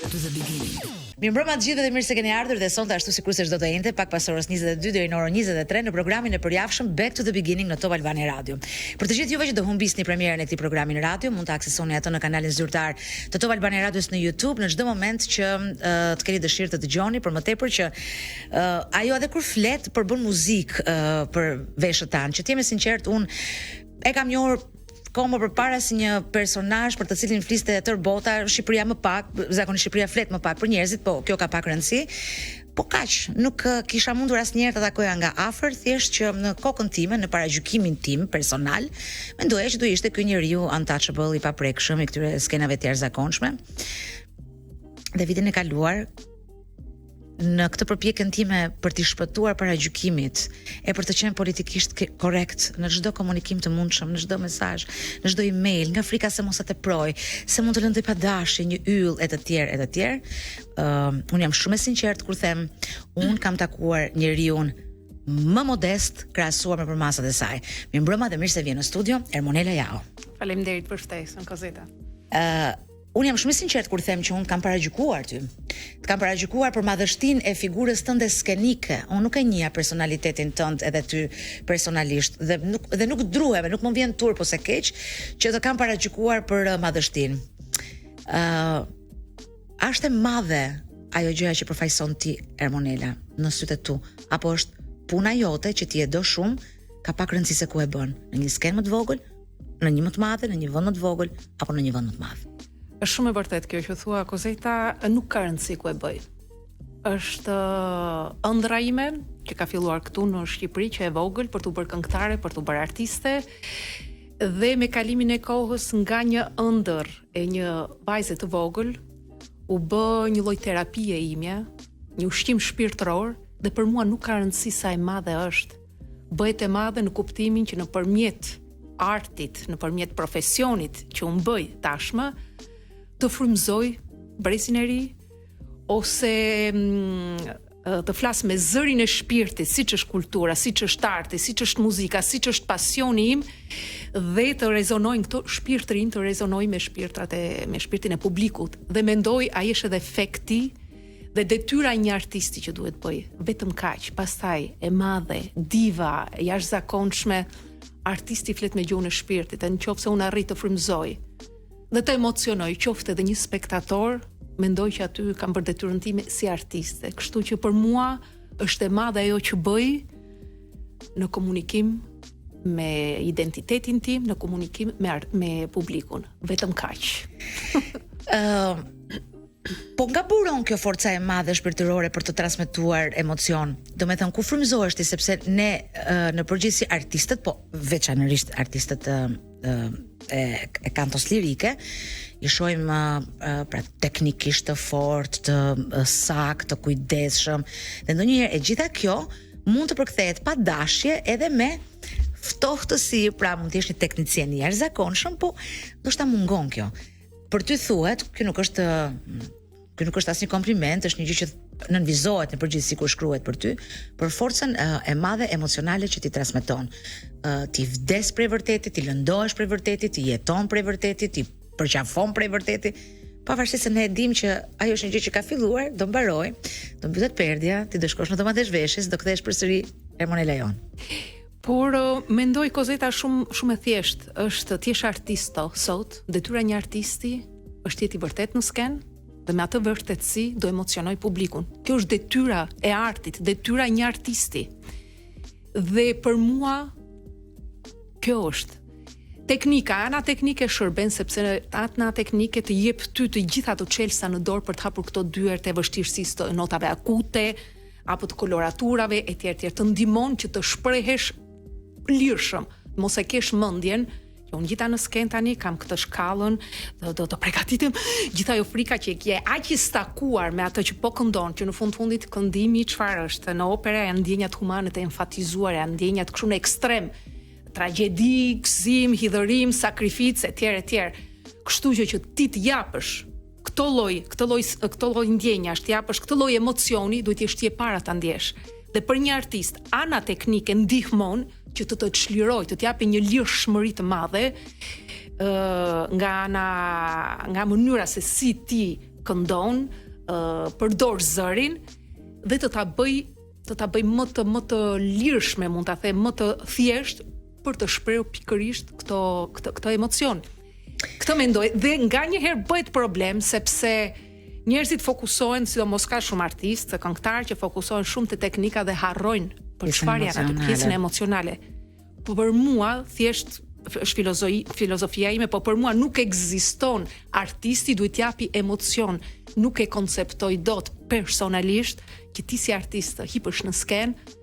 to the beginning. Mirëmbrëma të gjithëve dhe mirë se keni ardhur dhe sonte ashtu sikurse çdo të enjte pak pas orës 22 deri në orën 23 në programin e përjavshëm Back to the Beginning në Top Albania Radio. Për të gjithë juve që do humbisni premierën e këtij programi në radio, mund ta aksesoni atë në kanalin zyrtar të Top Albania Radios në YouTube në çdo moment që uh, të keni dëshirë të dëgjoni, për më tepër që uh, ajo edhe kur flet përbën muzikë uh, për veshët tanë. Që të jem e sinqertë, unë e kam njohur kohë më përpara si një personazh për të cilin fliste e tërë bota, Shqipëria më pak, zakonisht Shqipëria flet më pak për njerëzit, po kjo ka pak rëndësi. Po kaq, nuk kisha mundur asnjëherë ta takoja nga afër, thjesht që në kokën time, në paragjykimin tim personal, mendoja që do ishte ky njeriu untouchable i paprekshëm i këtyre skenave të jashtëzakonshme. Dhe vitin e kaluar në këtë përpjekjen time për t'i shpëtuar paragjykimit e për të qenë politikisht korrekt në çdo komunikim të mundshëm, në çdo mesazh, në çdo email, nga frika se mos e teproj, se mund të lëndoj pa dashje një yll e të tjerë e të tjerë. Ë, uh, unë jam shumë e sinqertë kur them, unë kam takuar njeriun më modest krahasuar me përmasat e saj. Mirëmbrëma dhe mirë se vjen në studio Ermonela Jaho. Faleminderit për ftesën, Kozeta. Ë, uh, Unë jam shumë e sinqertë kur them që unë të kam paragjykuar ty. Të kam paragjykuar për madhështinë e figurës tënde skenike. Unë nuk e njihja personalitetin tënd edhe ty personalisht dhe nuk dhe nuk druhem, nuk më vjen turp ose keq që të kam paragjykuar për eh, madhështinë. Ë uh, a është e madhe ajo gjëja që përfaqëson ti Ermonela në sytë e tu apo është puna jote që ti e do shumë, ka pak rëndësi se ku e bën, në një skenë më të vogël në një më të madhe, në një vend më të vogël apo në një vend më të madh. Është shumë e vërtetë kjo që thua Kozeta, nuk ka rëndësi ku e bëj. Është uh, ëndrra ime që ka filluar këtu në Shqipëri që e vogël për t'u bërë këngëtare, për t'u bërë artiste dhe me kalimin e kohës nga një ëndërr e një vajze të vogël u bë një lloj terapie imja, një ushqim shpirtëror dhe për mua nuk ka rëndësi sa e madhe është. Bëhet e madhe në kuptimin që nëpërmjet artit, nëpërmjet profesionit që unë bëj tashmë, të frymëzoj brezin e ri ose mm, të flas me zërin e shpirtit, siç është kultura, siç është arti, siç është muzika, siç është pasioni im dhe të rezonojnë këto shpirtërinë, të rezonojë me shpirtrat e me shpirtin e publikut dhe mendoj ai është edhe efekti Dhe detyra e një artisti që duhet bëjë, vetëm kaq, pastaj e madhe, diva, e jashtëzakonshme, artisti flet me gjuhën e shpirtit, e në qoftë se unë arrij të frymëzoj dhe të emocionoj, qoftë edhe një spektator, mendoj që aty kam bërë detyrën time si artiste. Kështu që për mua është e madhe ajo që bëj në komunikim me identitetin tim, në komunikim me me publikun. Vetëm kaq. Ë uh, Po nga buron kjo forca e madhe shpirtërore për të transmetuar emocion? Domethënë, ku frymëzohesh ti sepse ne në përgjithësi artistët, po veçanërisht artistët e, e, e kantos lirike, i shohim pra teknikisht të fortë, të saktë, të kujdesshëm, dhe ndonjëherë e gjitha kjo mund të përkthehet pa dashje edhe me ftohtësi, pra mund të jesh një teknicien i jashtëzakonshëm, po ndoshta mungon kjo. Për ty thuhet, ky nuk është ky nuk është asnjë kompliment, është një gjë që nënvizohet në përgjithësi kur shkruhet për ty, për forcën e madhe emocionale që ti transmeton. Ti vdes prej vërtetit, ti lëndohesh prej vërtetit, ti jeton prej vërtetit, ti përqafon prej vërtetit, pavarësisht se ne e dimë që ajo është një gjë që ka filluar, do mbarojë, do mbyllet perdja, ti do shkosh në dhomat e zhveshjes, do kthehesh përsëri Ermonela jonë. Por mendoj Kozeta shumë shumë e thjeshtë, është të jesh artist sot, detyra e një artisti është të jetë i vërtetë në skenë dhe me atë vërtetësi do emocionojë publikun. Kjo është detyra e artit, detyra e një artisti. Dhe për mua kjo është teknika, ana teknike shërben sepse ana teknike të jep ty të gjitha ato çelësa në dorë për të hapur këto dyert e vështirësisë të notave akute, apo të koloraturave etj etj të ndihmon që të shprehesh lirshëm, mos e kesh mendjen që unë ngjita në skenë tani kam këtë shkallën, do do të përgatitem, gjithë ajo frika që e ke aq i stakuar me atë që po këndon, që në fund fundit këndimi çfarë është? Në opera janë ndjenjat humane të enfatizuara, janë ndjenjat kështu në ekstrem, tragjedi, gëzim, hidhërim, sakrificë etj etj. Kështu që që ti të japësh Këto lloj, këtë lloj, këto lloj ndjenjash, të japësh këtë lloj emocioni, duhet të jesh ti e para ta ndjesh. Dhe për një artist, ana teknike ndihmon që të të çlirojë, të të japë një lirshmëri të madhe ë nga ana nga mënyra se si ti këndon, uh, përdor zërin dhe të ta bëj të ta bëj më të më të lirshme, mund ta them më të thjeshtë për të shprehur pikërisht këto këtë këtë emocion. Këtë mendoj dhe nganjëherë bëhet problem sepse njerëzit fokusohen, sidomos ka shumë artistë, këngëtarë që fokusohen shumë te teknika dhe harrojnë për çfarë janë aty pjesën emocionale. Po për mua thjesht është filozoi, filozofia ime, po për mua nuk ekziston artisti duhet të japi emocion, nuk e konceptoj dot personalisht që ti si artist të hipësh në skenë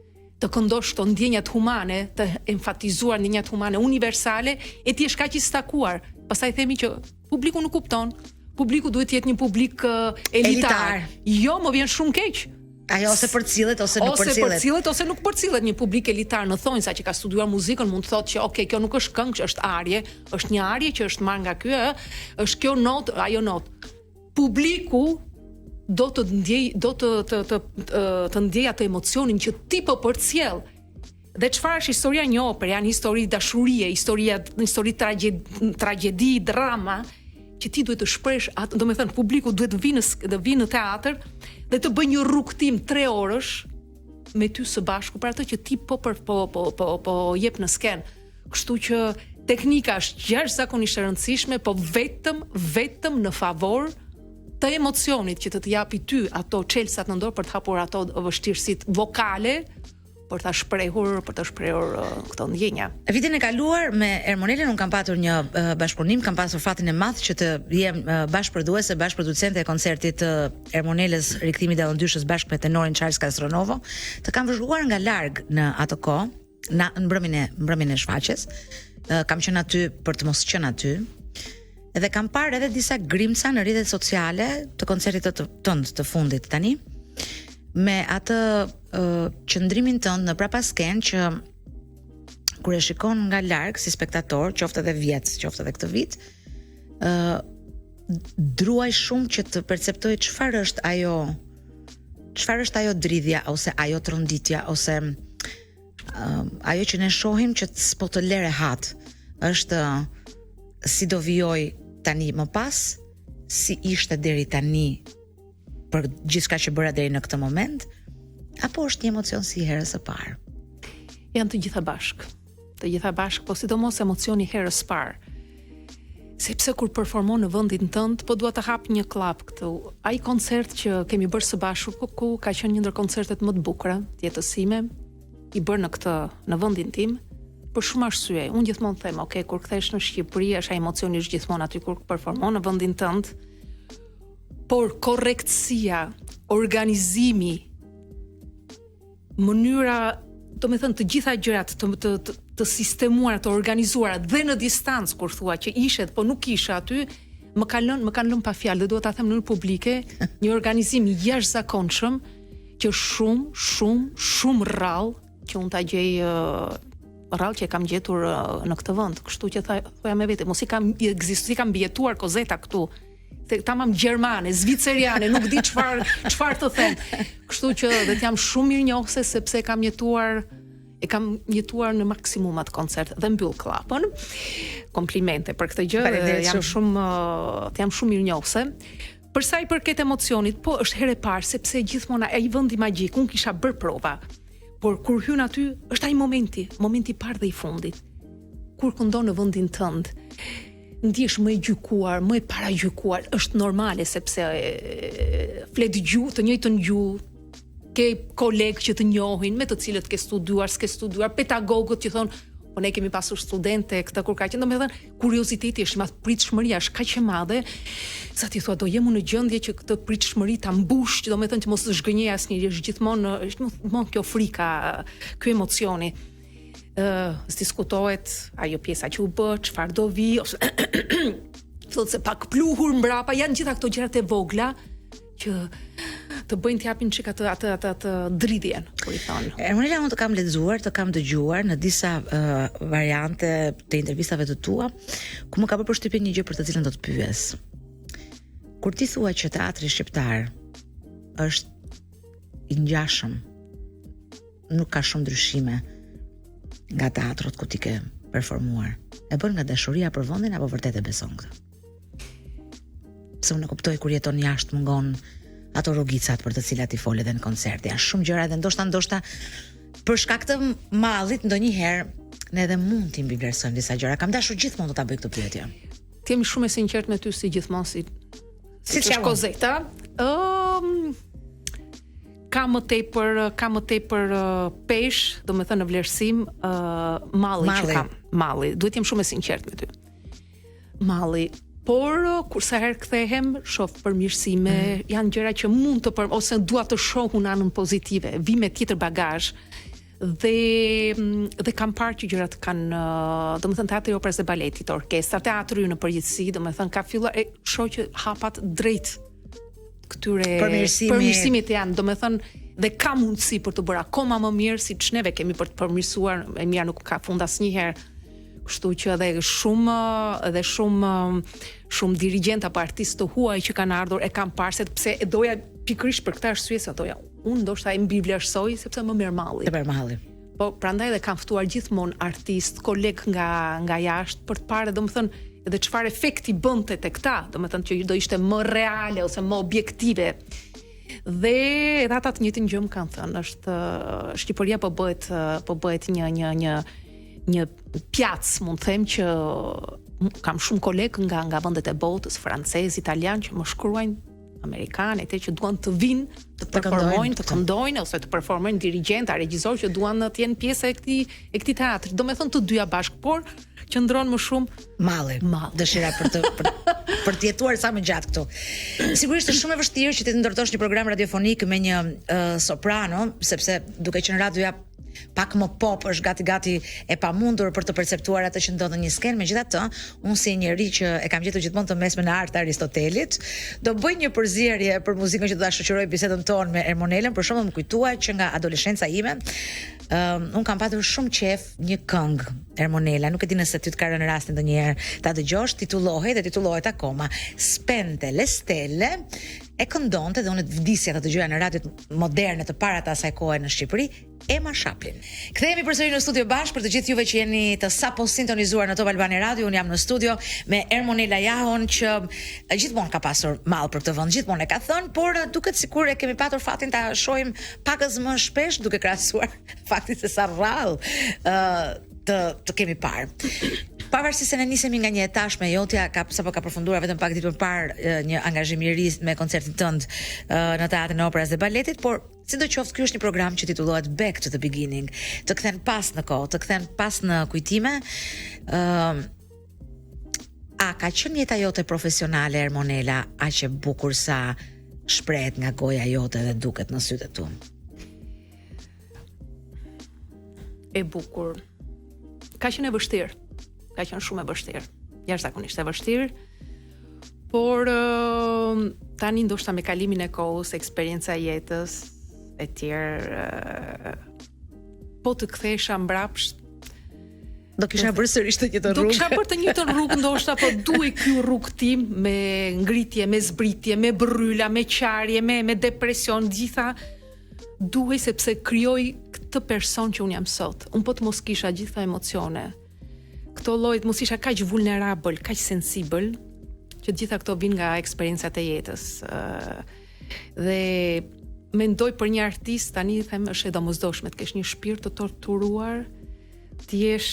të këndosh këto ndjenjat humane, të enfatizuar ndjenjat humane universale, e ti je kaq i stakuar. Pastaj themi që publiku nuk kupton. Publiku duhet të jetë një publik uh, elitar. elitar. Jo, më vjen shumë keq. Ajo ose përcillet ose nuk përcillet. Ose përcillet ose nuk përcillet një publik elitar në thonjza që ka studiuar muzikën mund të thotë që ok, kjo nuk është këngë, është arie, është një arie që është marrë nga ky, është kjo notë, ajo notë. Publiku do të ndjej do të të të të, të ndjej atë emocionin që ti po përcjell. Dhe çfarë është historia një operë, janë histori dashurie, historia histori tragjedi, tragjedi, drama që ti duhet të shprehësh atë, domethënë publiku duhet të vijë në të vijë në teatër dhe të bëjë një rrugëtim 3 orësh me ty së bashku për atë që ti po për po po po po jep në skenë. Kështu që teknika është jashtëzakonisht e rëndësishme, po vetëm vetëm në favor të emocionit që të të japi ty ato çelësat në dorë për të hapur ato vështirësitë vokale për ta shprehur, për të shprehur uh, këto ndjenja. Vitin e kaluar me Ermonelën unë kam patur një uh, bashkëpunim, kam pasur fatin e madh që të jem uh, bashkëprodhuese, bashkëproducente e koncertit të Ermonelës Rikthimi i Dallëndyshës bashkë me tenorin Charles Castronovo. Të kam vëzhguar nga larg në atë kohë, në mbrëmjen e mbrëmjen e shfaqjes. Uh, kam qenë aty për të mos qenë aty. Dhe kam parë edhe disa grimca në rrjetet sociale të koncertit të tënd të fundit tani me atë uh, qëndrimin tënd në prapaskenë që kur e shikon nga larg si spektator, qoftë edhe vjet, qoftë edhe këtë vit, ë uh, druaj shumë që të perceptoj çfarë është ajo çfarë është ajo dridhja ose ajo tronditja ose uh, ajo që ne shohim që s'po të lë rehat është si do vijoj tani më pas si ishte deri tani për gjithçka që bëra deri në këtë moment apo është një emocion si i herës së parë janë të gjitha bashkë të gjitha bashkë, po sidomos emocioni i herës së parë. Sepse kur performon në vendin tënd, po dua të hap një kllapë këtu. Ai koncert që kemi bërë së bashku ku, ku ka qenë një ndër koncertet më të bukura të jetës sime, i bërë në këtë në vendin tim, për shumë arsye. Unë gjithmonë them, ok, kur kthehesh në Shqipëri, është ai emocioni është gjithmonë aty kur performon në vendin tënd. Por korrektësia, organizimi, mënyra, domethënë të gjitha gjërat të të të, të sistemuara, të organizuara dhe në distancë kur thua që ishe, po nuk ishe aty, më kanë lënë, më kanë lënë pa fjalë dhe dua ta them në mënyrë publike, një organizim i jashtëzakonshëm që shumë, shumë, shumë rrallë që unë ta gjej rrallë që e kam gjetur në këtë vend, kështu që tha, thoja me vete, mos i kam ekzistuar, si kam mbijetuar Kozeta këtu se tamam gjermane, zviceriane, nuk di çfarë çfarë të them. Kështu që dhe të jam shumë mirënjohëse sepse kam jetuar e kam jetuar në maksimum atë koncert dhe mbyll kllapën. Komplimente për këtë gjë, jam shumë të jam shumë mirënjohëse. Për sa i përket emocionit, po është herë e parë sepse gjithmonë ai vendi magjik, unë kisha bërë prova. Por kur hyn aty, është ai momenti, momenti i parë dhe i fundit. Kur këndon në vendin tënd, ndihesh më e gjykuar, më e paragjykuar, është normale sepse flet gjuhë, të njëjtën gjuhë, ke kolegë që të njohin, me të cilët ke studiuar, s'ke studiuar, pedagogët që thonë, po ne kemi pasur studente këtë kur ka qenë, domethënë kurioziteti është i madh, pritshmëria është kaq e madhe, sa ti thua do jem unë në gjendje që këtë pritshmëri ta mbush, që domethënë që mos të zhgënjej asnjëri, është gjithmonë është gjithmonë kjo frika, ky emocioni. Ë, uh, s'diskutohet ajo pjesa që u bë, çfarë do vi ose thotë se pak pluhur mbrapa, janë gjitha këto gjërat e vogla që të bëjnë të japin çik atë atë atë atë dridhjen, kur i thonë. Ermonela, unë të kam lexuar, të kam dëgjuar në disa uh, variante të intervistave të tua, ku më ka bërë përshtypje një gjë për të cilën do të pyes. Kur ti thua që teatri shqiptar është i ngjashëm nuk ka shumë ndryshime nga teatrot ku ti ke performuar. E bën nga dashuria për vendin apo vërtet e beson këtë? Se unë e kuptoj kur jeton jashtë mungon ato rrugicat për të cilat i fole edhe në koncert. Janë shumë gjëra dhe ndoshta ndoshta për shkak të mallit ndonjëherë ne edhe mund t'i mbivlerësojmë disa gjëra. Kam dashur gjithmonë të ta bëj këtë pyetje. Të jem shumë e sinqertë me ty si gjithmonë si si është Kozeta. Ëm um, ka më tepër ka më tepër peshë, domethënë në vlerësim ë uh, malli, malli që kam, malli. Duhet të jem shumë e sinqertë me ty. Malli, por kur sa herë kthehem, shoh përmirësime, mm. janë gjëra që mund të për ose dua të shoh unë anën pozitive, vi me tjetër bagazh dhe dhe kam parë që gjërat kanë, domethënë teatri i operës dhe baletit, orkestra, teatri në përgjithësi, domethënë ka filluar e shoh që hapat drejt këtyre përmirësimit, përmirësimit janë, domethënë dhe ka mundësi për të bërë akoma më mirë siç neve kemi për të përmirësuar, e mira nuk ka fund asnjëherë. Kështu që edhe shumë edhe shumë shumë dirigjentë apo artistë të huaj që kanë ardhur e kanë parë se pse e doja pikërisht për këtë arsye se doja unë ndoshta e mbivlerësoj sepse më merr malli. Të merr malli. Po prandaj edhe kam ftuar gjithmonë artistë, kolegë nga nga jashtë për të parë, domethënë, edhe çfarë efekti bënte te këta, domethënë që do ishte më reale ose më objektive. Dhe edhe ata të njëjtën gjë më kanë thënë, është Shqipëria po bëhet po bëhet një një një një pjacë, mund të them që kam shumë kolegë nga nga vendet e botës, francez, italian që më shkruajnë amerikanë etj që duan të vinë të performojnë, të këndojnë ose të performojnë dirigjenta, regjisorë që duan të jenë pjesë e këtij e këtij teatri. Domethënë të dyja bashkë, por qëndron më shumë malli, malli. dëshira për të për, për të jetuar sa më gjatë këtu. Sigurisht është shumë e vështirë që ti të ndërtosh një program radiofonik me një uh, soprano, sepse duke qenë radioja pak më pop është gati gati e pamundur për të perceptuar atë që ndodh në një skenë, megjithatë, unë si njeri që e kam gjetur gjithmonë të mesmen e artë të Aristotelit, do bëj një përzierje për muzikën që do ta shoqërojë bisedën tonë me Ermonelën, për shembull më kujtua që nga adoleshenca ime, um, unë kam patur shumë qejf një këngë Ermonela, nuk e di nëse ty të ka rënë rasti ndonjëherë ta dëgjosh, titullohej dhe titullohet akoma Spente le stelle, e këndonte dhe unë vdisja ta dëgjoja në radiot moderne të para të asaj kohe në Shqipëri, Ema Shaplin. Kthehemi përsëri në studio bashkë për të gjithë juve që jeni të sapo sintonizuar në Top Albania Radio. Unë jam në studio me Ermonela Jahon që gjithmonë ka pasur mall për këtë vend, gjithmonë e ka thënë, por duket sikur e kemi patur fatin ta shohim pakëz më shpesh duke krahasuar faktin se sa rrallë ë të të kemi parë. Pavarësisht se ne nisemi nga një e tashme jotja, ka sapo ka përfunduar vetëm pak ditë më parë një angazhim i ri me koncertin tënd në Teatrin e Operas dhe Baletit, por sidoqoftë ky është një program që titullohet Back to the Beginning, të kthen pas në kohë, të kthen pas në kujtime. Ë uh, A ka qenë jeta jote profesionale Ermonela aq e bukur sa shprehet nga goja jote dhe duket në sytë e tu? E bukur. Ka qenë e vështirë. Ka qenë shumë e vështirë. Jashtëzakonisht e vështirë. Por tani ndoshta me kalimin e kohës, eksperienca e jetës e tjerë po të kthehesha mbrapsht Do kisha bërë sërish të njëjtën rrugë. Do kisha bërë të njëjtën rrugë ndoshta, po duhej ky rrugëtim me ngritje, me zbritje, me bërryla, me qarje, me me depresion, gjitha duhej sepse krijoi këtë person që unë jam sot. Unë po të mos kisha gjitha emocione, këto lloj, të mos isha kaq vulnerabël, kaq sensibël, që të gjitha këto vijnë nga eksperiencat e jetës. Dhe mendoj për një artist tani them është e domosdoshme të kesh një shpirt të torturuar, të jesh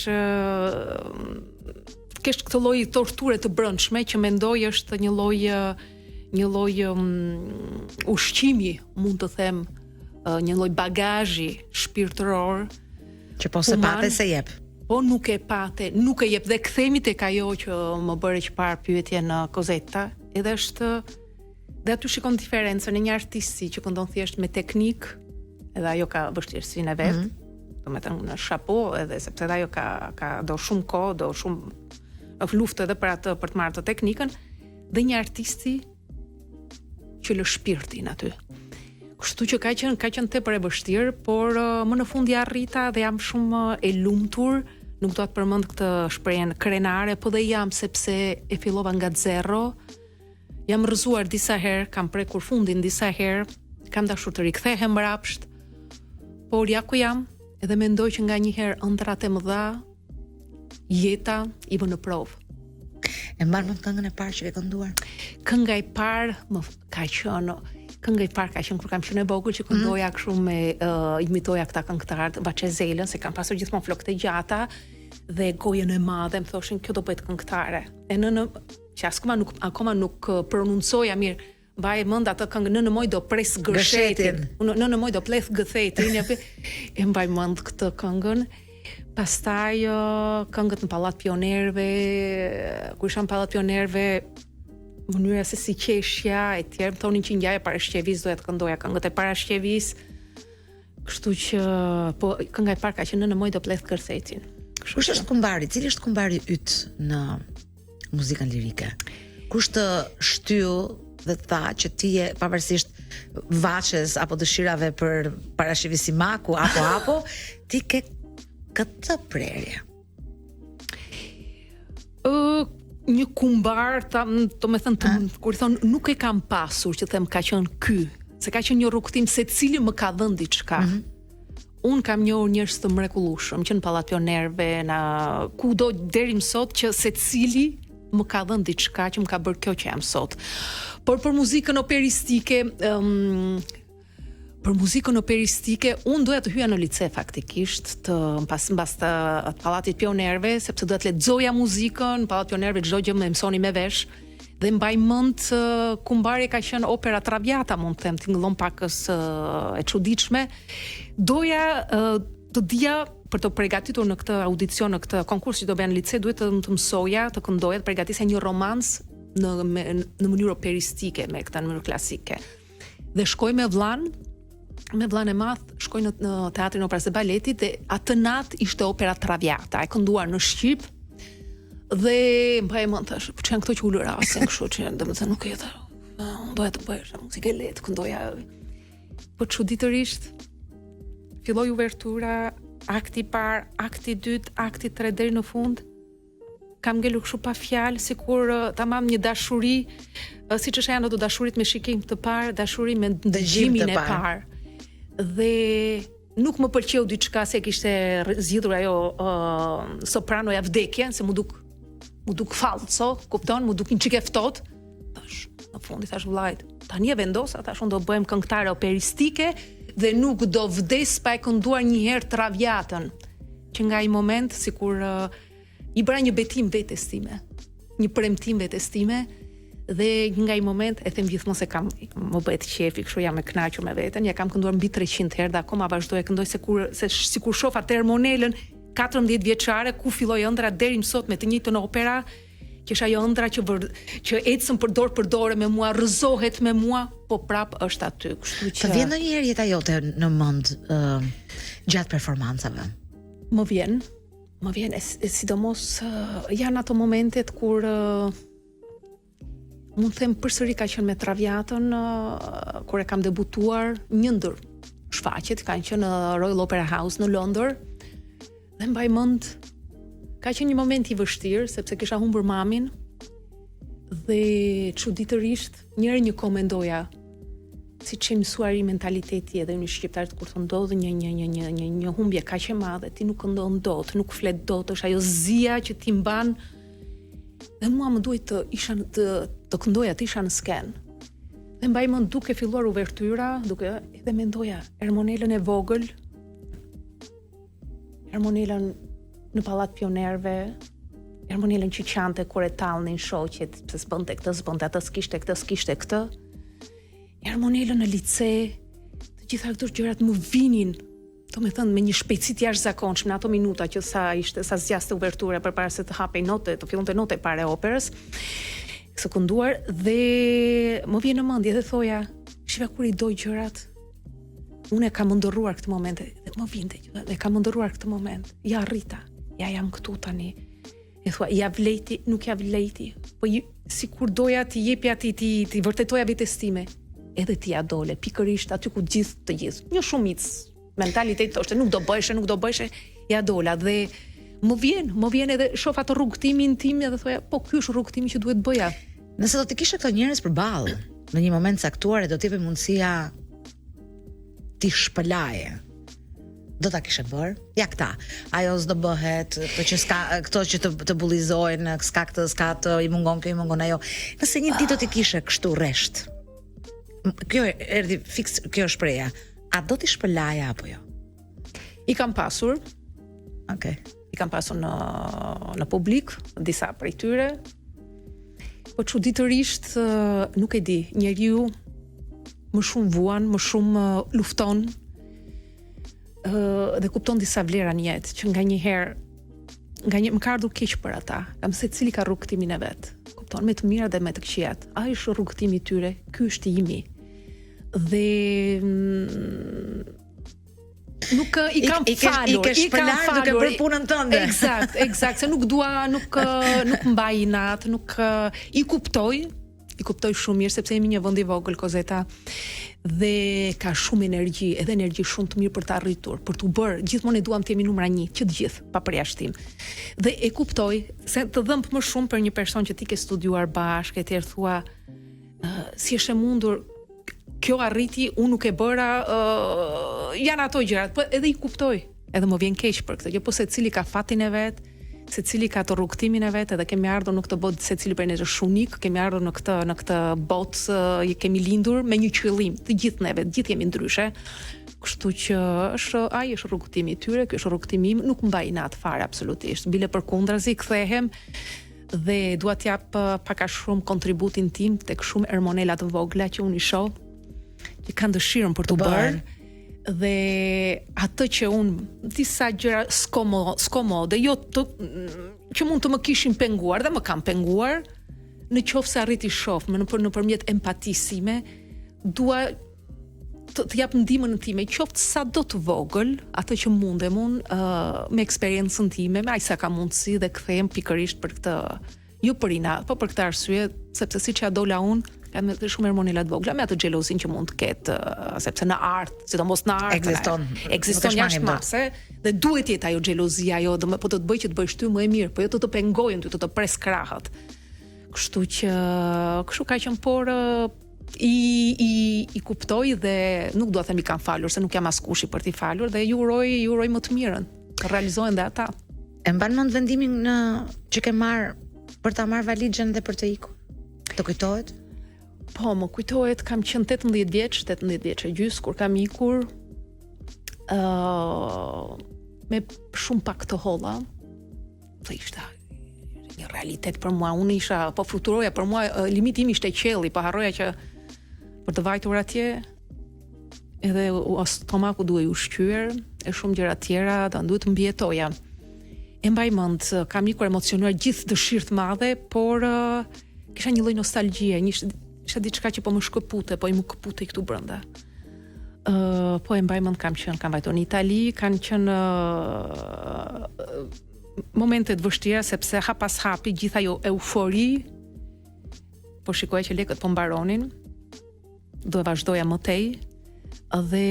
të kesh këtë lloj torture të brendshme që mendoj është një lloj një lloj um, ushqimi, mund të them, uh, një lloj bagazhi shpirtëror që po s'e pate s'e jep. Po nuk e pate, nuk e jep dhe kthehemi tek ajo që më bëre që parë pyetjen Kozeta, edhe është dhe aty shikon diferencën e një artisti që këndon thjesht me teknikë, edhe ajo ka vështirësinë e vet. Mm -hmm. Domethënë në shapo edhe sepse edhe ajo ka ka do shumë kohë, do shumë luftë edhe për atë për të marrë të teknikën, dhe një artisti që lë shpirtin aty. Kështu që ka qenë ka qenë tepër e vështirë, por uh, më në fund ia arrita dhe jam shumë uh, e lumtur. Nuk do të përmend këtë shprehjen krenare, po dhe jam sepse e fillova nga zero. Jam rrëzuar disa herë, kam prekur fundin disa herë, kam dashur të rikthehem mbrapsht. Por ja ku jam, edhe mendoj që nganjëherë ëndrrat e mëdha jeta i vë në provë. E mban mend këngën e parë që ke kënduar? Kënga e parë më ka qenë kënga e parë ka qenë kur kam qenë e vogël që këndoja mm. kështu me uh, imitoja këta këngëtarët Vaçe Zelën se kam pasur gjithmonë flokët e gjata dhe gojën e madhe, më thoshin kjo do bëhet këngëtare. E nënë që akoma nuk akoma nuk prononcoja mirë Mbaj mend atë këngë nënë moj do pres gërshetin. Unë nënë moj do pleth gëthetin. E mbaj mend këtë këngën. Pastaj këngët në Pallat Pionierëve, kur isha në Pallat Pionierëve, mënyra se si qeshja e tjerë, më thonin që ngjaja Parashqevisë, doja të këndoja këngët e Parashqevisë. Kështu që po kënga e parë ka qenë nënë moj do pleth gërshetin. Kush është kumbari? Cili është kumbari yt në muzikën lirike? Kush të shtyu dhe të tha që ti je pavarësisht Vaçes apo dëshirave për Parashqevi Simaku apo apo ti ke këtë prerje? Ë një kumbar, ta, domethënë, të, kur thonë nuk e kam pasur, që them ka qenë ky, se ka qenë një rrugëtim secili më ka dhënë diçka. Mm -hmm. Unë kam njohur njerëz të mrekullueshëm që në Pallat Pionierëve, në kudo deri më sot që secili më ka dhënë diçka që më ka bërë kjo që jam sot. Por për muzikën operistike, um, për muzikën operistike, unë doja të hyja në lice faktikisht, të pas mbas të, të Pallatit Pionierëve, sepse doja të lexoja muzikën, në Pallat Pionierëve çdo gjë më mësoni me vesh. Dhe mbaj mend kumbari ka qenë opera Traviata, mund të them, tingëllon pakës e çuditshme. Doja të dija për të përgatitur në këtë audicion, në këtë konkurs që do bëja në lice, duhet të, të mësoja, të këndoja, të përgatisja një romancë në me, në mënyrë operistike, me këtë në mënyrë klasike. Dhe shkoj me vllan, me vllan e madh, shkoj në, në teatrin e operës dhe baletit dhe atë natë ishte opera Traviata, e kënduar në shqip. Dhe mbaj mend thash, po ç'janë këto që ulërasin kështu që domethënë nuk e tha. Unë doja të bëhesha muzikë e lehtë, këndoja. Po çuditërisht filloi uvertura, akti i parë, akti i dytë, akti i tretë deri në fund. Kam ngelur kështu pa fjalë, sikur tamam një dashuri, siç është janë ato dashuritë me shikim të parë, dashuri me dëgjimin e parë. Dhe nuk më pëlqeu diçka se kishte zgjidhur ajo uh, sopranoja vdekjen, se m'u duk m'u duk fallco, kupton, m'u duk një çik e ftohtë. Thash, në fund i thash vllait, tani e vendosa, thash unë do bëhem këngëtare operistike dhe nuk do vdes pa e kënduar një herë Traviatën. Që nga ai moment sikur uh, i bëra një betim vetes time, një premtim vetes time dhe nga ai moment e them gjithmonë se kam më bëhet qefi, kështu jam e kënaqur me veten, ja kam kënduar mbi 300 herë dhe akoma vazhdoj e këndoj se kur se sikur shoh atë Ermonelën 14 vjeçare ku filloi ëndrra deri më sot me të njëjtën opera që është ajo ëndrra që vër, që ecën për dorë për dore me mua, rrëzohet me mua, po prap është aty, kështu që Të vjen ndonjëherë jeta jote në mend uh, gjatë performancave? Më vjen, më vjen e, e sidomos uh, janë ato momentet kur uh, mund të them përsëri ka qenë me Traviatën uh, kur e kam debutuar një ndër shfaqjet kanë qenë në Royal Opera House në Londër dhe mbaj mend ka qenë një moment i vështirë sepse kisha humbur mamin dhe çuditërisht njëherë një kohë mendoja siç je mësuar i mentaliteti edhe në shqiptarët kur të ndodh një një një një një një humbje kaq e madhe ti nuk këndon dot, nuk flet dot, është ajo zia që ti mban. Dhe mua më duhej të isha në të të këndoja, të isha në skenë. Dhe mbaj mend duke filluar uvertyra, duke edhe mendoja Ermonelën e vogël, Ermonelën në pallat pionierëve, Ermonelën që qante kur e tallnin shoqet, pse s'bënte këtë, s'bënte atë, s'kishte këtë, s'kishte këtë. Ermonelën në lice, të gjitha këto gjërat më vinin, domethënë me një shpejtësi të jashtëzakonshme në ato minuta që sa ishte sa zgjaste uvertura përpara se të hapej note, të fillonte nota e parë e operës së kënduar dhe më vjen në mendje dhe thoja, shifa kur i do gjërat, Unë e kam ëndërruar këtë moment dhe më vinte që e kam ëndërruar këtë moment. Ja arrita, ja jam këtu tani. E thua, ja vlejti, nuk ja vlejti. Po i, sikur doja t'i jepja ti ti ti vërtetoja vetes time. Edhe ti ja dole, pikërisht aty ku gjithë të gjithë, një shumicë mentaliteti thoshte nuk do bëheshe, nuk do bëheshe, ja dola dhe më vjen, më vjen edhe shoh atë rrugëtimin tim edhe thoja, po ky është rrugëtimi që duhet bëja. Nëse do të kishe këto njerëz përballë në një moment caktuar e do të jepej mundësia t'i shpëlaje. Do ta kishe bërë? Ja këta. Ajo s'do bëhet, këto që s'ka, këto që të të bullizojnë, s'ka këtë, s'ka atë, i mungon kjo, i mungon ajo. Nëse një ditë do t'i kishe kështu rresht. Kjo erdhi fiks kjo shprehja. A do t'i shpëlaje apo jo? I kam pasur. Okej. Okay. I kam pasur në në publik disa prej tyre. Po çuditërisht nuk e di, njeriu më shumë vuan, më shumë lufton dhe kupton disa vlera në jetë që nganjëherë nga një më ka ardhur keq për ata. Kam secili ka rrugëtimin e vet. Kupton me të mirat dhe me të këqijat. Ai është rrugëtimi i tyre, ky është i imi. Dhe mm, nuk i kam i, i, falur, i, i, i kam falur duke bërë punën tënde. Eksakt, eksakt, se nuk dua, nuk nuk mbaj inat, nuk i kuptoj, i kuptoj shumë mirë sepse jemi një vend i vogël Kozeta dhe ka shumë energji, edhe energji shumë të mirë për të arritur, për t'u bërë. Gjithmonë e duam të jemi numra 1, që të gjithë, pa përjashtim. Dhe e kuptoj se të dhemb më shumë për një person që ti ke studiuar bashkë etj thua uh, si është e mundur kjo arriti, unë nuk e bëra, uh, janë ato gjërat, po edhe i kuptoj, edhe më vjen keq për këtë gjë, po secili ka fatin e vet, secili ka të rrugëtimin e vet, edhe kemi ardhur në këtë botë secili prej nesh është unik, kemi ardhur në këtë në këtë botë, uh, kemi lindur me një qëllim, të gjithë neve, të gjithë jemi ndryshe. Kështu që është ai është rrugëtimi i tyre, ky është rrugëtimi im, nuk mbaj inat fare absolutisht. Bile përkundrazi kthehem dhe dua të jap pak a shumë kontributin tim tek shumë Ermonela të vogla që unë i shoh që kanë dëshirën për t'u bërë dhe atë që unë disa gjëra skomo, skomode, jo të, që mund të më kishin penguar dhe më kanë penguar, në qoftë se arrij t'i shoh më nëpër nëpërmjet empatisë sime, dua të, të jap ndihmën time, qoftë sado të vogël, atë që mundem unë uh, me eksperiencën time, me aq sa kam mundësi dhe kthehem pikërisht për këtë jo për inat, po për këtë arsye, sepse siç ia dola unë, kam edhe shumë Ermonela të vogla me atë xhelozinë që mund të ketë, sepse në art, sidomos në art, ekziston, ekziston jashtë mase dhe duhet të jetë ajo xhelozia, ajo do më po të të bëj që të bësh ty më e mirë, po jo të të pengojnë ty, të të pres krahët. Kështu që kështu ka qenë, por i i i kuptoj dhe nuk dua të them i kam falur, se nuk jam askushi për t'i falur dhe ju uroj, ju uroj më të mirën. Të realizohen dhe ata. E mban mend vendimin në që ke marrë për ta marrë valixhen dhe për të ikur? Të kujtohet? Po, më kujtohet, kam qenë 18 vjeç, 18 vjeç e gjys kur kam ikur. ë uh, me shumë pak të holla. Dhe ishte një realitet për mua. Unë isha, po fluturoja për mua, limiti im ishte qielli, po harroja që për të vajtur atje edhe stomaku duhej ushqyer e shumë gjëra të tjera, do duhet të mbijetoja. E mbaj mend, kam ikur emocionuar gjithë dëshirë të madhe, por uh, kisha një lloj nostalgjie, një ishte diçka që po më shkëpute, po i më këputej këtu brenda. Ë uh, po e mbaj mend kam qenë, kam vajtur në Itali, kanë qenë uh, momente të vështira sepse hap pas hapi gjithë ajo eufori po shikoja që lekët po mbaronin do e vazhdoja më tej dhe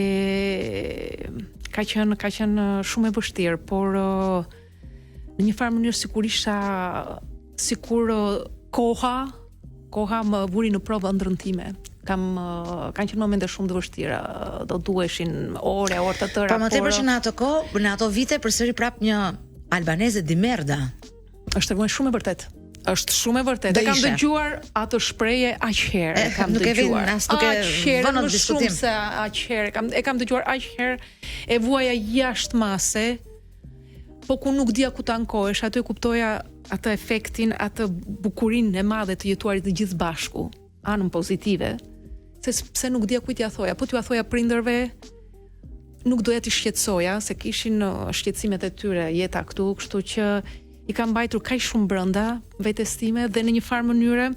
ka qenë ka qenë shumë e vështirë, por në një farë mënyrë sikur isha sikur koha koha më vuri në provë ëndrrën time. Kam kanë qenë momente shumë të vështira, do duheshin orë, orë të tëra. Po më tepër që në ato kohë, në ato vite përsëri prap një albaneze di merda. Është e shumë e vërtetë. Është shumë e vërtetë. E kam dëgjuar atë shprehje aq herë, e kam nuk dëgjuar. E vin, as nuk e vënë në diskutim. Shumë se aq herë, kam e kam dëgjuar aq herë, e vuaja jashtë mase. Po ku nuk dija ku të ankohesh, aty e kuptoja atë efektin, atë bukurinë e madhe të jetuarit të gjithë bashku, anën pozitive, se pse nuk dija kujt t'ia thoja, po t'ua thoja prindërve, nuk doja t'i shqetësoja, se kishin uh, shqetësimet e tyre jeta këtu, kështu që i kam mbajtur kaq shumë brenda vetes time dhe në një farë mënyre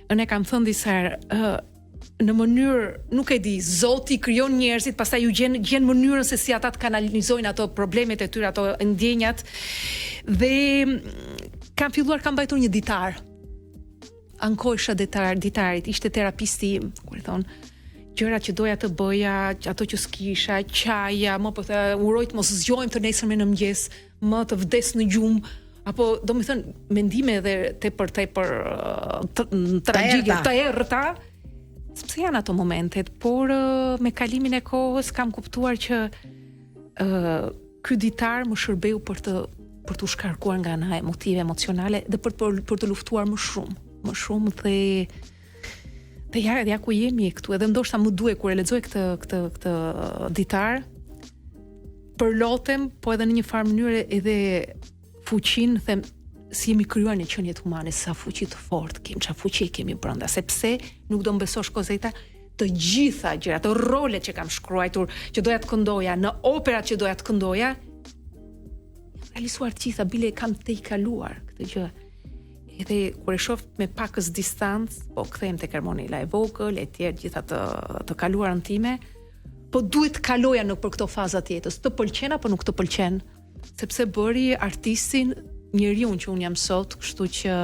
unë e kam thënë disa herë, uh, në mënyrë, nuk e di, Zoti krijon njerëzit, pastaj ju gjen gjen mënyrën se si ata të kanalizojnë ato problemet e tyre, ato ndjenjat. Dhe mm, kam filluar kam mbajtur një ditar. Ankohesha ditar, ditarit, ishte terapisti im, kur i thonë gjërat që doja të bëja, ato që s'kisha, qaja, më po thoja, uroj të mos zgjohem të nesërmen në mëngjes, më të vdes në gjumë, apo domethënë mendime edhe tepër tepër tragjike, të errëta, sepse janë ato momentet, por me kalimin e kohës kam kuptuar që. Ë uh, ky ditar më shërbeu për të për t'u shkarkuar nga ana emotive, emocionale dhe për të për të luftuar më shumë, më shumë dhe dhe ja, ja ku jemi këtu, edhe ndoshta më duhej kur e lexoj këtë këtë këtë ditar, përlotem, po edhe në një farë mënyre edhe fuqinë, them si jemi krijuar ne qeniet humane, sa fuqi të fortë kemi, çfarë fuqi kemi brenda, sepse nuk do më besosh Kozeta, të gjitha gjërat, ato rolet që kam shkruajtur, që doja të këndoja, në operat që doja të këndoja, janë realizuar të gjitha, bile e kam tejkaluar këtë gjë. Edhe kur e shoh me pakës distancë, po kthehem tek Ermonela e vogël, e tjerë gjitha të të kaluarën time, po duhet të kaloja nëpër këto faza të jetës, të pëlqen apo nuk të pëlqen, sepse bëri artistin njeriun që unë jam sot, kështu që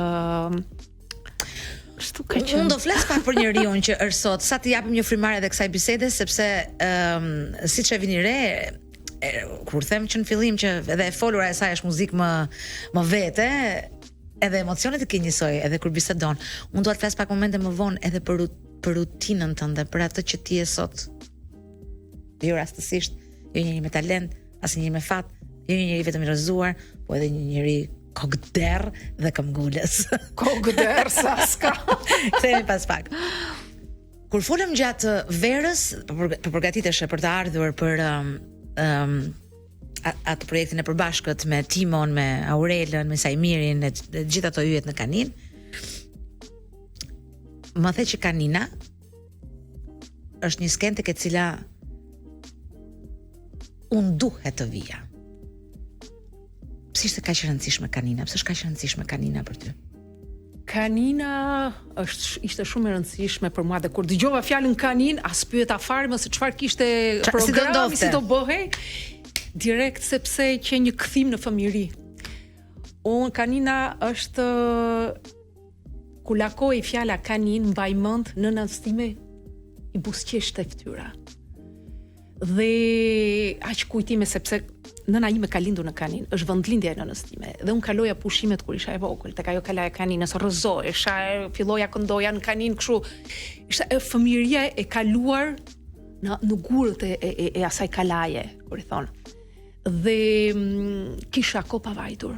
kështu ka qenë. Unë do flas pak për njeriun që është sot, sa t'i japim një frymëmarrje edhe kësaj bisede sepse ëm um, siç e vini re, e, kur them që në fillim që edhe e folura e saj është muzikë më më vete, edhe emocionet i ke njësoj, edhe kur bisedon. Unë dua të flas pak momente më vonë edhe për për rutinën tënde, për atë që ti je sot. Jo rastësisht, jo një njeri me talent, as një njeri me fat, jo një njeri vetëm i rrëzuar, po edhe një njeri kokëderr dhe këmbgulës. Kokëderr sa s'ka. Kthehemi pas pak. Kur folëm gjatë verës, po për, po përgatiteshe për të ardhur për um, um, atë projektin e përbashkët me Timon, me Aurelën, me Saimirin e të gjithë ato yjet në Kaninë. Më the që Kanina është një skenë tek e cila unë duhet të vija. Pse ishte kaq e rëndësishme Kanina? Pse është kaq e rëndësishme Kanina për ty? Kanina është ishte shumë e rëndësishme për mua dhe kur dëgjova fjalën Kaninë, as pyeta fare më se çfarë kishte programi, si do bëhej. Direkt sepse qe një kthim në fëmijëri. Unë Kanina është Kur lakohej fjala Kaninë, mbaj mend nënës time i buzëqeshte fytyra. Dhe aq kujtime sepse nëna ime ka lindur në Kaninë, është vendlindja e nënës time. Dhe unë kaloja pushimet kur isha e vogël, tek ajo kalaja e Kaninës, rrëzohesha, filloja këndoja në Kaninë kështu. Ishte e fëmijëria e kaluar në në gurët e, e, e asaj kalaje, kur i thonë. Dhe mm, kisha kohë pa vajtur.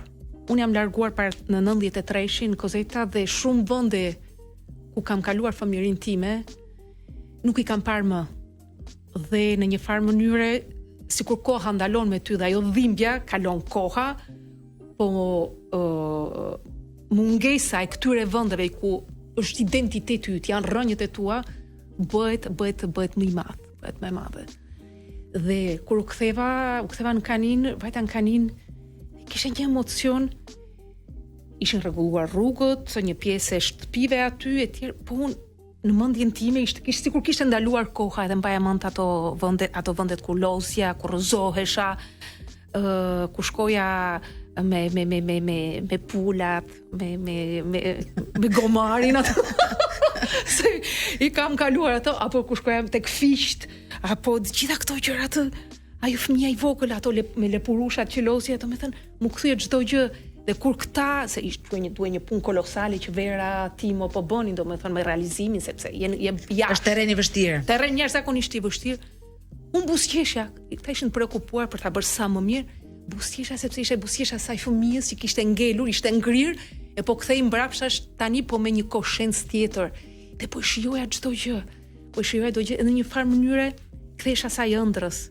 Unë jam larguar para në 93-shin Kozeta dhe shumë vende ku kam kaluar fëmijërinë time nuk i kam parë më. Dhe në një farë mënyre sikur koha ndalon me ty dhe ajo dhimbja kalon koha, po uh, mungesa e këtyre vendeve ku është identiteti yt, janë rrënjët e tua, bëhet bëhet bëhet më i madh, bëhet më e madhe. Dhe kur u ktheva, u ktheva në Kaninë, vajta në Kaninë, kisha një emocion ishin rregulluar rrugët, një pjesë e shtëpive aty e tjerë, po unë në mendjen time ishte kishte sikur kishte ndaluar koha edhe mbaja mend ato vende, ato vendet ku lozja, ku rrëzohesha, ë uh, ku shkoja me me me me me me pulat, me me me me gomarin ato. Se i kam kaluar ato apo ku shkoja tek fiqt, apo të gjitha këto gjëra të ajo fëmija i vogël ato le, me lepurushat që lozja, domethënë, m'u kthye çdo gjë dhe kur këta se ishte duhej një duhej një punë kolosale që Vera Timo po bënin, domethënë me realizimin sepse je je ja. Është terren i vështirë. Terren jashtëzakonisht i vështirë. Unë buzëqeshja, këta ishin preokupuar për ta bërë sa më mirë, buzëqeshja sepse ishte buzëqeshja e asaj fëmijës që kishte ngelur, ishte ngrirë, e po kthehej mbrapsht tani po me një koshencë tjetër. Dhe po shijoja çdo gjë. Po shijoja çdo gjë në një farë mënyre kthehesh asaj ëndrrës.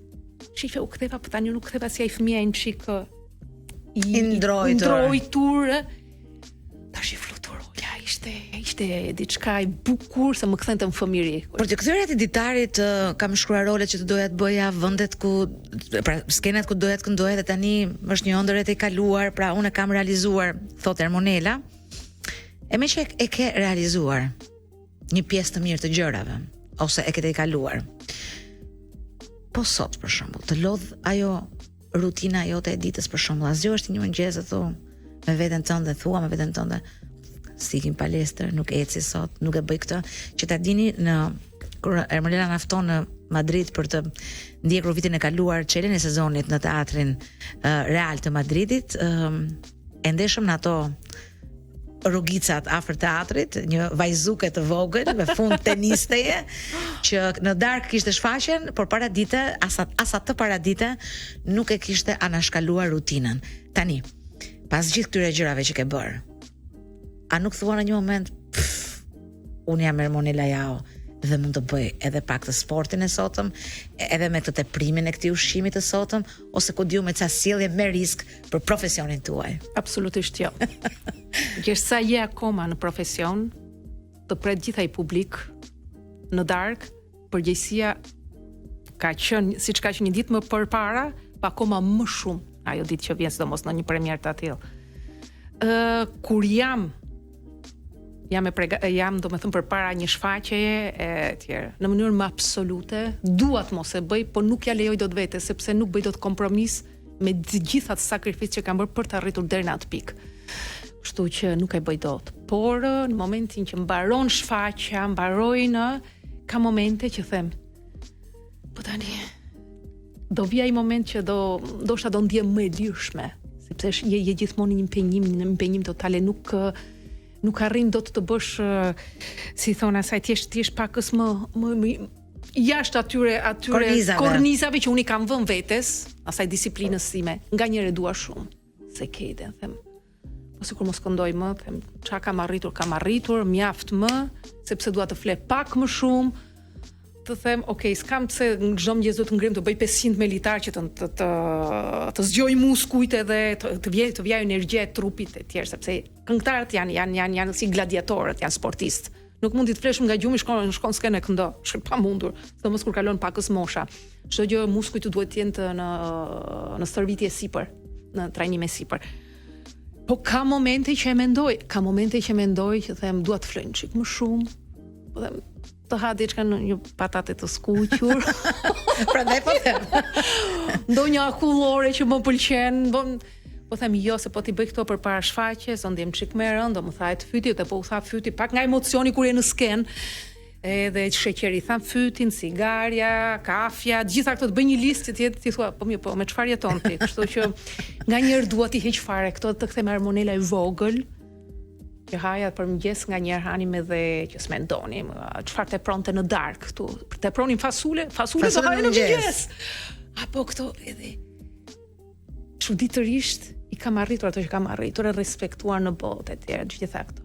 Shife u ktheva, po tani nuk u ktheva si ai fëmija një çik i, i ndrojtur. Ndrojtur. Tash i fluturoja, ishte ishte diçka e bukur se më kthente në fëmijëri. Për t'iu kthyer atij ditarit kam shkruar rolet që të doja të bëja, vendet ku pra skenat ku doja të këndoja dhe tani është një ëndërr e tejkaluar, pra unë e kam realizuar, thotë Ermonela. E meqë e ke realizuar një pjesë të mirë të gjërave ose e ke tejkaluar. Po sot për shembull, të lodh ajo rutina jote e ditës për shembull, a zgjohesh ti një mëngjes e thua me veten tënde, thua me veten tënde, s'iki në palestër, nuk eci sot, nuk e bëj këtë, që ta dini në kur Ermonela na fton në Madrid për të ndjekur vitin e kaluar çeljen e sezonit në teatrin uh, Real të Madridit, uh, e ndeshëm në ato. rrugicat afër teatrit, një vajzuke të vogël me fund tenisteje që në darkë kishte shfaqjen, por paradite, as, as atë paradite nuk e kishte anashkaluar rutinën. Tani, pas gjithë këtyre gjërave që ke bërë, a nuk thua në një moment, pff, unë jam Ermonela Jaho dhe mund të bëj edhe pak të sportin e sotëm, edhe me këtë teprimin e këtij ushqimi të sotëm, ose ku di unë me ca sjellje me risk për profesionin tuaj. Absolutisht jo. Gjersa je akoma në profesion, të pret gjithë ai publik në darkë, përgjegjësia ka qenë siç ka qenë një ditë më përpara, pa po akoma më shumë ajo ditë që vjen sidomos në një premierë të atillë. Ë kur jam jam e prega, jam domethënë përpara një shfaqjeje e tjerë. Në mënyrë më absolute, dua të mos e bëj, po nuk ja lejoj dot vetes sepse nuk bëj dot kompromis me të gjithë atë sakrificë që kam bërë për të arritur deri në atë pikë. Kështu që nuk e bëj dot. Por në momentin që mbaron shfaqja, mbarojnë, ka momente që them, po tani do vijë ai moment që do ndoshta do ndihem më e lirshme, sepse është je, je gjithmonë në një impenjim, në impenjim total e nuk nuk arrin dot të bësh si thonë asaj ti je ti je pakës më më, më jashtë atyre atyre kornizave. kornizave që unë i kam vënë vetes, asaj disiplinës sime. Nganjëherë e dua shumë, se ke ide, them. Po sikur mos këndoj më, them, ça kam arritur, kam arritur, mjaft më, sepse dua të fle pak më shumë, të them, ok, s'kam pse në çdo mëngjes duhet të ngrihem të bëj 500 me litar që të të të, të zgjoj muskujt edhe të të vijë të vijë energjia e trupit e tjerë, sepse këngëtarët janë janë janë janë si gladiatorët, janë sportistë. Nuk mund të flesh nga gjumi shkon shkon skenë e këndo, është e pamundur, sidomos kur kalon pakës mosha. Çdo gjë muskujt duhet të jenë të në në stërvitje sipër, në trajnime sipër. Po ka momente që e mendoj, ka momente që mendoj që them dua të fle një çik më shumë. Po them të ha diçka në një patate të skuqur. Prandaj po them. Ndonjë akullore që më pëlqen, po po them jo se po t'i bëj këto përpara shfaqjes, do ndihem çik më rënd, do më thahet fyti, dhe po u tha fyti pak nga emocioni kur je në skenë. Edhe sheqeri than fytin, cigarja, kafja, të gjitha këto të bëj një listë që ti ti thua, po mirë, po me çfarë jeton ti? Kështu që nganjëherë dua t'i heq fare këto të kthehem Ermonela e vogël, që haja për mëngjes nganjëherë hanim edhe që s'mendonim, çfarë tepronte në darkë këtu. Tepronim fasule, fasule do haje në mëngjes. Apo këto edhe çuditërisht i kam arritur ato që kam arritur e respektuar në botë e tjera, të gjitha këto.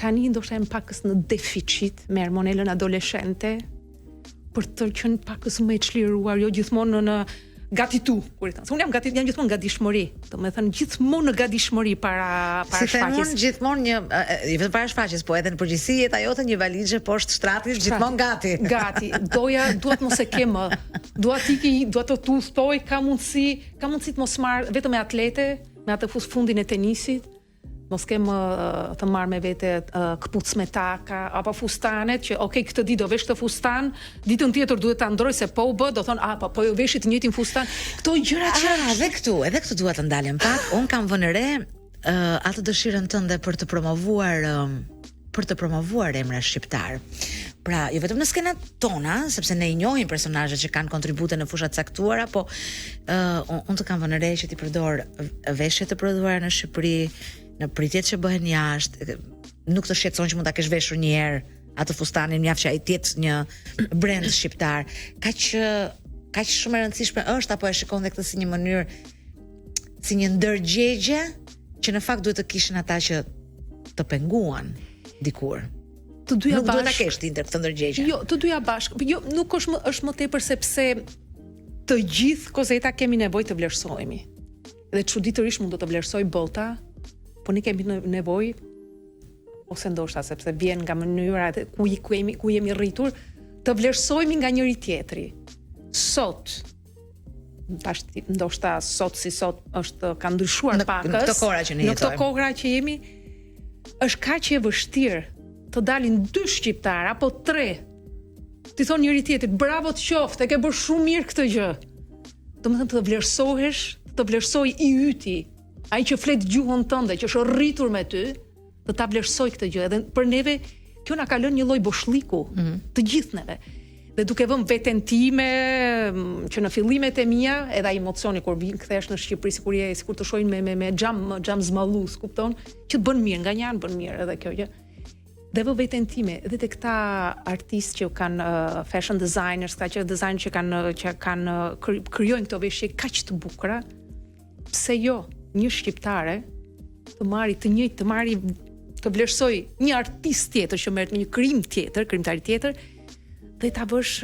Tani ndoshta jam pakës në deficit me Ermonelën adoleshente për të qenë pakës më e çliruar, jo gjithmonë në, në gati tu, kur i thonë. Se unë jam gati, jam gjithmonë në gatishmëri. Domethënë gjithmonë në gatishmëri para para si shfaqjes. Si gjithmonë një jo vetëm para shfaqjes, po edhe në përgjithësi jeta jote një valixhe poshtë shtratit gjithmonë gati. Gati. Doja, dua të mos e kem më. Dua të iki, dua të të udhëtoj, ka mundësi, ka mundësi të mos marr vetëm me atlete, me atë fus fundin e tenisit, mos kem të marr me vete këpucë me taka apo fustanet që ok këtë ditë do vesh këtë fustan, ditën tjetër duhet ta ndroj se po u bë, do thon a po po jo veshi të njëjtin fustan. Këto gjëra që ah, edhe këtu, edhe këtu dua të ndalem pak. Un kam vënë re uh, atë dëshirën tënde për të promovuar uh, për të promovuar emra shqiptar. Pra, jo vetëm në skenat tona, sepse ne i njohim personazhet që kanë kontribute në fusha të caktuara, po uh, unë të kam vënë re që ti përdor veshje të prodhuara në Shqipëri, në pritjet që bëhen jashtë, nuk të shqetëson që mund ta kesh veshur një herë atë fustanin mjaft që ai të jetë një brand shqiptar. Kaq kaq shumë e rëndësishme është apo e shikon dhe këtë si një mënyrë si një ndërgjegje që në fakt duhet të kishin ata që të penguan dikur. Të dyja nuk bashkë. Nuk duhet ta kesh ti këtë ndërgjegje. Jo, të dyja bashkë. Jo, nuk është më është më tepër sepse të gjithë Kozeta kemi nevojë të vlerësohemi. Dhe çuditërisht mund të të vlerësojë bota, po ne kemi nevojë ose ndoshta sepse vjen nga mënyra ku ku jemi ku jemi rritur, të vlerësohemi nga njëri tjetri. Sot tash ndoshta sot si sot është ka ndryshuar pakës. Në këto kohra që ne jetojmë. Në këto kohra që jemi është kaq e vështirë të dalin dy shqiptar apo tre. T'i thonë njëri tjetrit, bravo të qoftë, e ke bërë shumë mirë këtë gjë. Domethënë të vlerësohesh, të vlerësojë i yti, ai që flet gjuhën tënde, që është rritur me ty, të ta vlerësojë këtë gjë. Edhe për neve kjo na ka lënë një lloj boshllëku, mm -hmm. të gjithë neve. Dhe duke vënë veten time që në fillimet e mia, edhe ai emocioni kur vin kthehesh në Shqipëri sikur je sikur të shohin me me me xham xham zmallues, kupton? Që të bën mirë, nga një anë bën mirë edhe kjo gjë. Dhe vë veten time edhe te këta artistë që kanë uh, fashion designers, këta që designer që kanë që kanë krijojnë këto veshje kaq të bukura, pse jo një shqiptare të marri të njëjtë, të marri të vlerësoj një artist tjetër që merret me një krijim tjetër, krijimtari tjetër, dhe ta bësh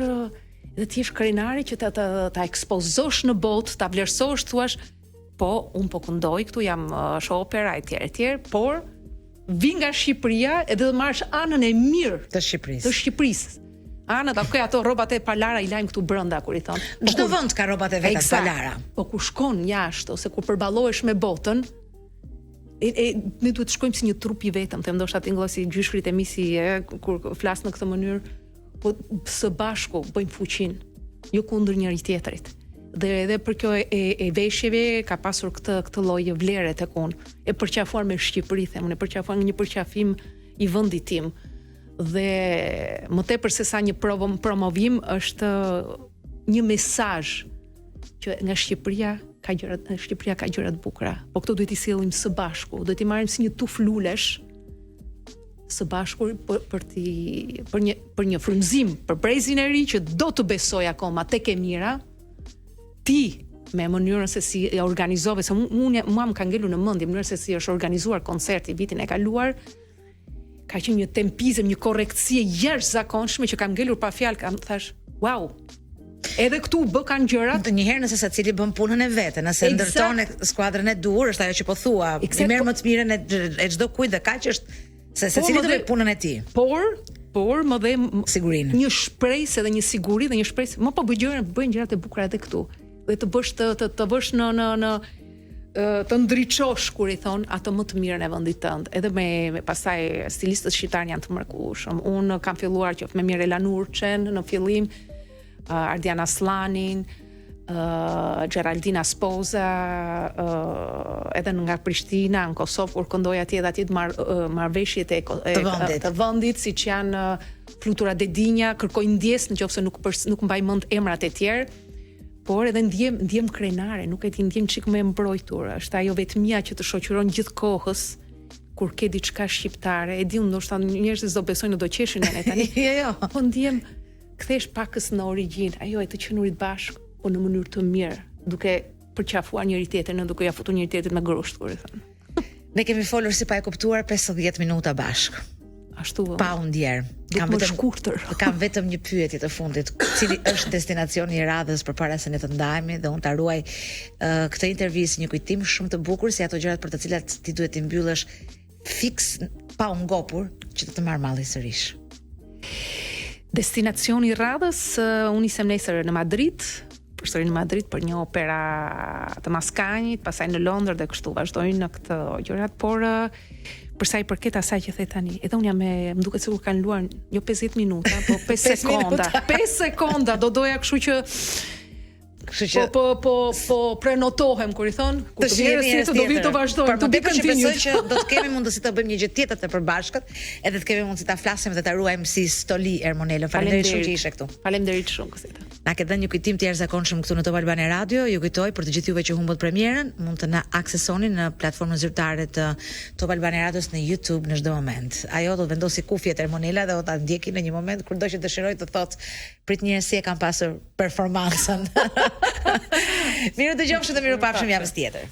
dhe të jesh krenare që ta ta, ta ekspozosh në botë, ta vlerësosh, thuash, po, un po këndoj këtu jam është opera etj etj, por vi nga Shqipëria edhe të marrësh anën e mirë të Shqipërisë. Të Shqipërisë. Anët apo ato rrobat e palara i lajmë këtu brenda kur i thonë. Po Çdo vend ka rrobat e veta të palara. Po kur shkon jashtë ose kur përballohesh me botën, e, e ne duhet të shkojmë si një trup i vetëm, them ndoshta tingëlloj si gjyshrit e mi si e, kur flas në këtë mënyrë, po së bashku bëjmë fuqinë, jo kundër njëri tjetrit. Dhe edhe për kjo e, e, e veshjeve ka pasur këtë këtë lloj vlere tek unë. E përqafuar me Shqipëri, them unë, e përqafuar nga një përqafim i vendit tim. Dhe më tepër se sa një provom, promovim është një mesazh që nga Shqipëria ka gjëra Shqipëria ka gjëra të bukura. Po këto duhet t'i sjellim së bashku, duhet t'i marrim si një tufë lulesh së bashku për për t'i për një për një frymëzim për brezin e ri që do të besojë akoma tek e mira. Ti me mënyrën se si e organizove, se unë mua më ka ngelur në mendje mënyrën se si është organizuar koncerti vitin e kaluar, ka qenë një tempizëm, një korrektësi e jashtëzakonshme që kam ngelur pa fjalë, kam thash, wow. Edhe këtu bëkan gjërat. Një herë nëse secili bën punën e vet, nëse ndërton skuadrën e duhur, është ajo që po thua. I merr më të mirën e e çdo kujt dhe kaq është se po, secili do bëjë punën e tij. Por, por më dhe sigurinë. Një shpresë edhe një siguri dhe një shpresë, më po bëj gjëra, bëjnë gjërat e bukura edhe këtu. Dhe të bësh të të, të vësh në në në të ndriçosh kur i thon atë më të mirën e vendit tënd. Edhe me, me pastaj stilistët shqiptarë janë të mrekullueshëm. Unë kam filluar qoftë me Mirela Nurçen në fillim, uh, Ardian Asllanin, uh, Geraldina Spoza, uh, edhe nga Prishtina, në Kosovë kur këndoj atje edhe atje të marr uh, marr veshjet e, e, të vendit, të vendit siç janë uh, Flutura Dedinja, kërkoj ndjesë nëse nuk për, nuk mbaj mend emrat e tjerë por edhe ndjem ndjem krenare, nuk e di, ndjem çik më e mbrojtur. Është ajo vetmia që të shoqëron gjithë kohës kur ke diçka shqiptare. E di unë ndoshta njerëzit s'do besojnë, do qeshin me ne tani. jo, jo. Po ndjem kthehesh pakës në origjinë, ajo e të qenurit bashkë, po në mënyrë të mirë, duke përqafuar njëri tjetrin, duke ia futur njëri tjetrit me grusht, kur i thonë. Ne kemi folur si pa e kuptuar 50 minuta bashkë. Ashtu. Pa u ndjer. Kam vetëm shkurtër. kam vetëm një pyetje të fundit. Cili është destinacioni i radhës përpara se ne të ndahemi dhe unë ta ruaj uh, këtë intervistë një kujtim shumë të bukur si ato gjërat për të cilat ti duhet t'i mbyllësh fiks pa u ngopur që të të marrë malli sërish. Destinacioni i radhës, uh, unë nisem nesër në Madrid, përsëri në Madrid për një opera të Maskanjit, pastaj në Londër dhe kështu vazhdojnë në këto gjërat, por për sa i përket asaj që the tani, edhe unë jam me, më duket sikur kanë kaluar jo 50 minuta, po 5 sekonda. 5 sekonda do doja kështu që Kështu që po po po po prenotohem kur i thon, kur të vijë herës tjetër do vi të vazhdojmë, të bëjmë që besoj që do të kemi mundësi të bëjmë një gjë tjetër të përbashkët, edhe të kemi mundësi ta flasim dhe ta ruajmë si stoli Ermonelën. Faleminderit shumë që ishe këtu. Faleminderit shumë Kozeta. Na ke dhënë një kujtim të jashtëzakonshëm këtu në Top Albania Radio. Ju kujtoj për të gjithë juve që humbët premierën, mund të na aksesoni në platformën zyrtare të Top Albania Radios në YouTube në çdo moment. Ajo do të vendosi kufjet Ermonela dhe do ta ndjeki në një moment kurdo që dëshiroj të thotë prit një herë si e kam pasur performancën. Mirë u dëgjofshim dhe mirë u pafshim javës tjetër.